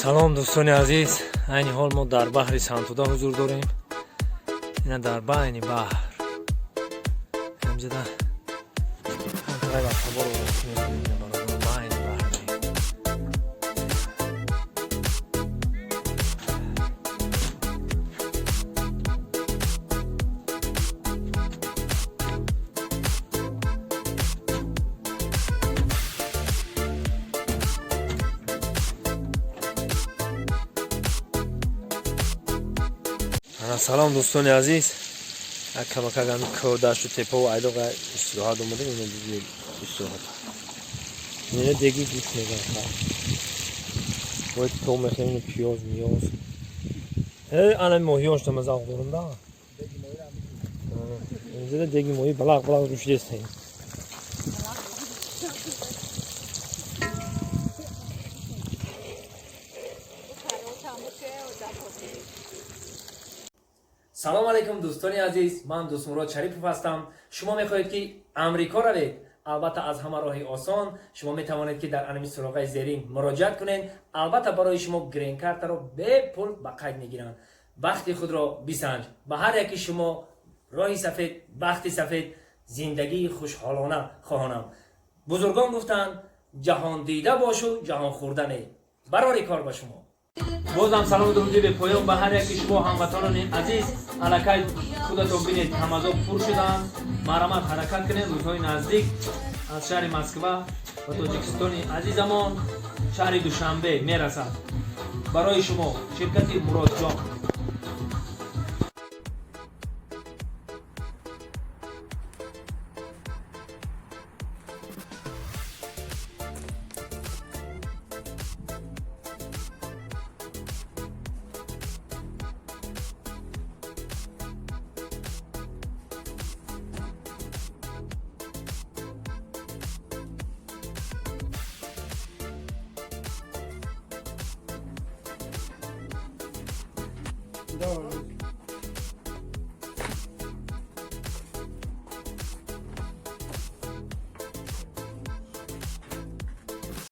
Салом, дӯстони азиз. Айни ҳол мо дар баҳри Сангтуда ҳузур дорем. Ина, дар байни баҳр ҳамҷада автобор байни баҳр. Ана, салом, дӯстони азиз. Як камакак ҳами кӯҳ, дашту тепаву айлоқ истироҳат омадем. Ина, диди, истироҳат. Ина, деги гӯшт меган. Бояд то мехӯрем. Ина, пиёз, миёз. Ана, моҳиёш мазақ дорум да. Инҷода деги моҳӣ балақ балақ рӯшидестем. Салом алейкум, дӯстони азиз. Ман Дӯстмурод Шарипов ҳастам. Шумо мехоҳед, ки Амрико равед? Албатта, аз ҳама роҳи осон, шумо метавонед, ки дар анами суроғаи зерин муроҷиат кунед. Албатта, барои шумо грин-картаро бепул ба қайд мегиранд. Бахти худро бисанҷ. Ба ҳар яки шумо роҳи сафед, бахти сафед, зиндагии хушҳолона хоҳонам. Бузургон гуфтанд: «Ҷаҳондида бошу, ҷаҳонхӯрда не». Барори кор ба шумо. Бозам салому дуруди бепоён ба ҳар яки шумо, ҳамватанони азиз. Аллакай худатон бинед, ҳамазо пур шудаанд. Марҳамат, ҳаракат кунед. Рӯзҳои наздик аз шаҳри Москва ба Тоҷикистони азизамон, шаҳри Душанбе мерасад. Барои шумо ширкати Муродҷон. Да.